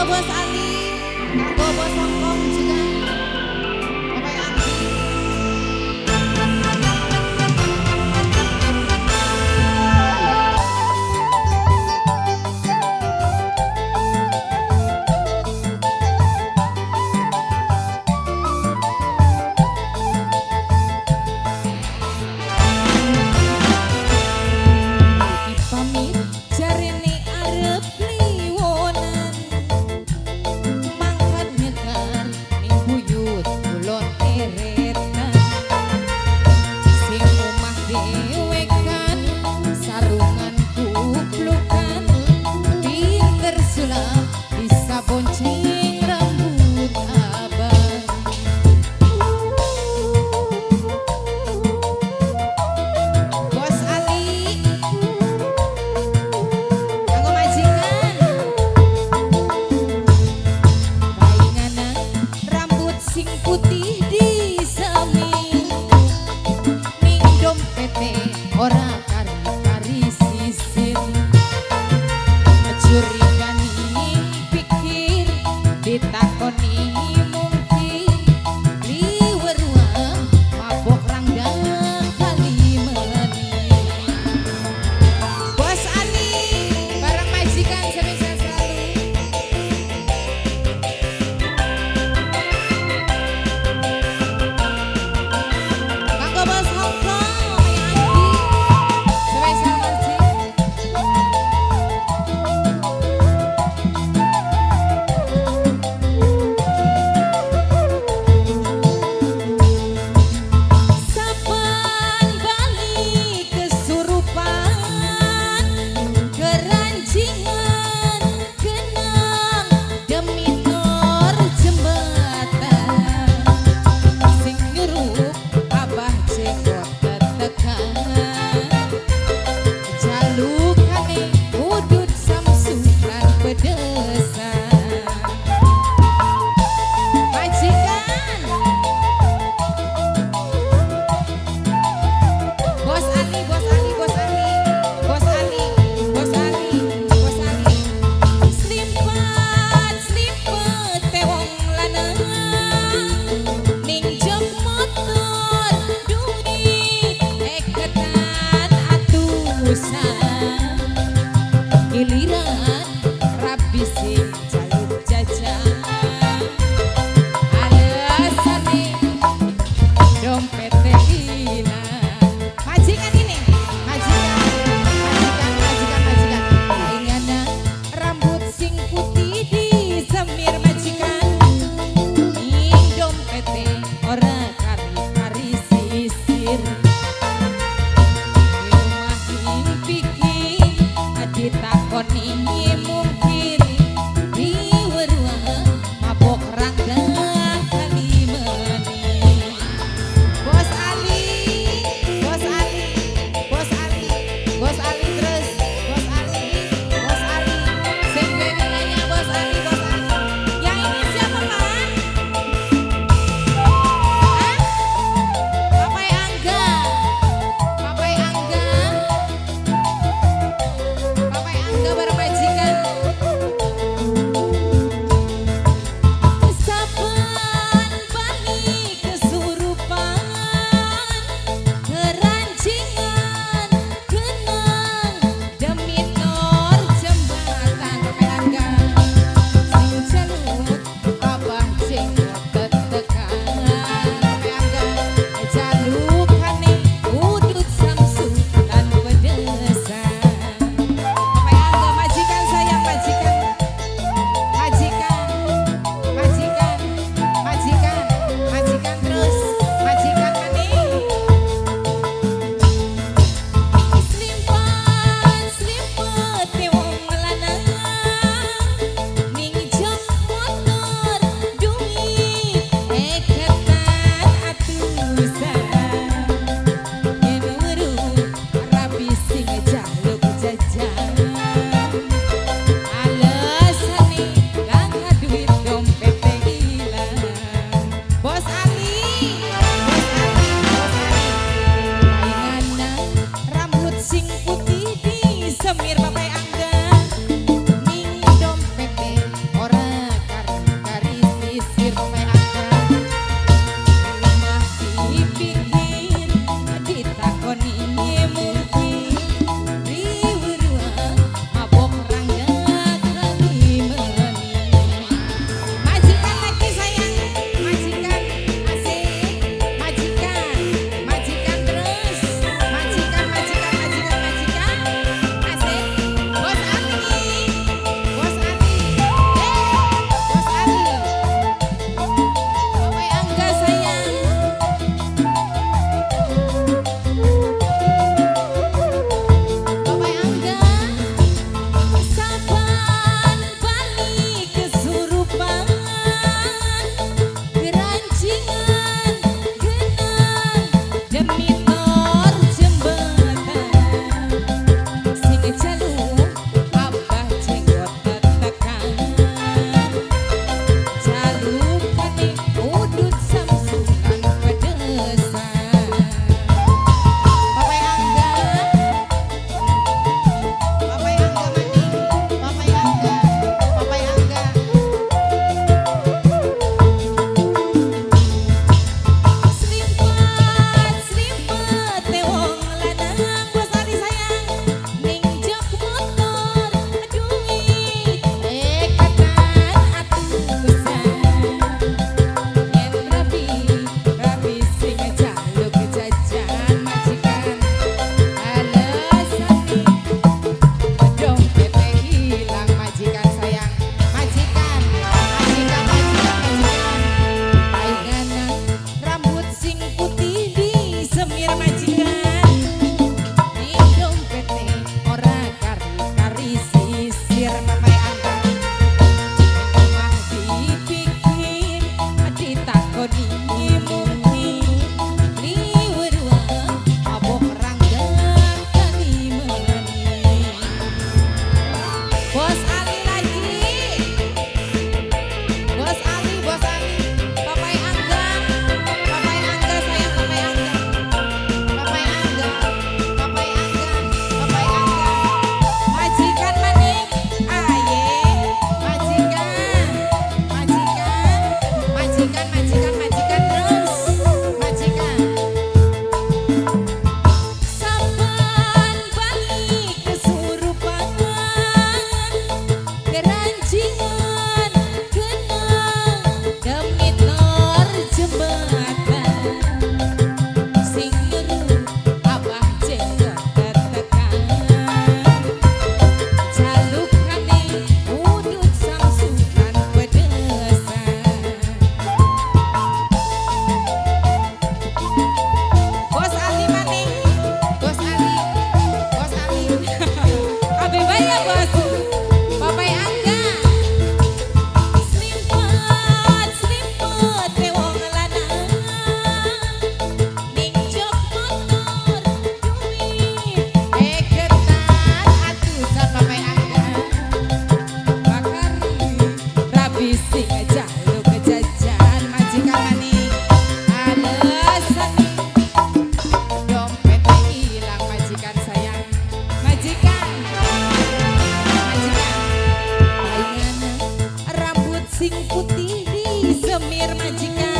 Kanggo Bos Ali, kanggo Bos Hongkong juga. Bapak Andi. Pamit jarene arep liwonan, mangkat nyekar ning buyut kulon eretan, sing omah dhewekan sarungan kuplukan, pinter sulap bisa bonceng rambut abang. Bos Ali, kanggo majikan. Paingana rambut sing putih disemin, ning dompete ora kari-kari sisin, curigani pikir ditakoni mungkin liweruang mabok rangdang kali meni. Bos Ali bareng majikan sampai sehat selalu. Kanggo Bos Hongkong yang Andi sampai sehat Marji. Sapan bali kesurupan, keranjingan kenang demi tor jembatan, sing nyuruh abah jenggot tetekan, jalukane udut samsukan pedesan. Majikan Bos Ali, Bos Ali, Bos Ali, Bos Ali, Bos Ali, Bos Ali. Slimpat, slimpet wong lanang, ning jok motor duit eketan atusan, giliran rabi sing jaluk jajan, alasane dompete ilang. Majikan ini, majikan, majikan, majikan, majikan. Paingana rambut sing putih disemir majikan, ning dompete ora kari-kari sisir. Di rumah ing pikir Kucing putih di semir majikan.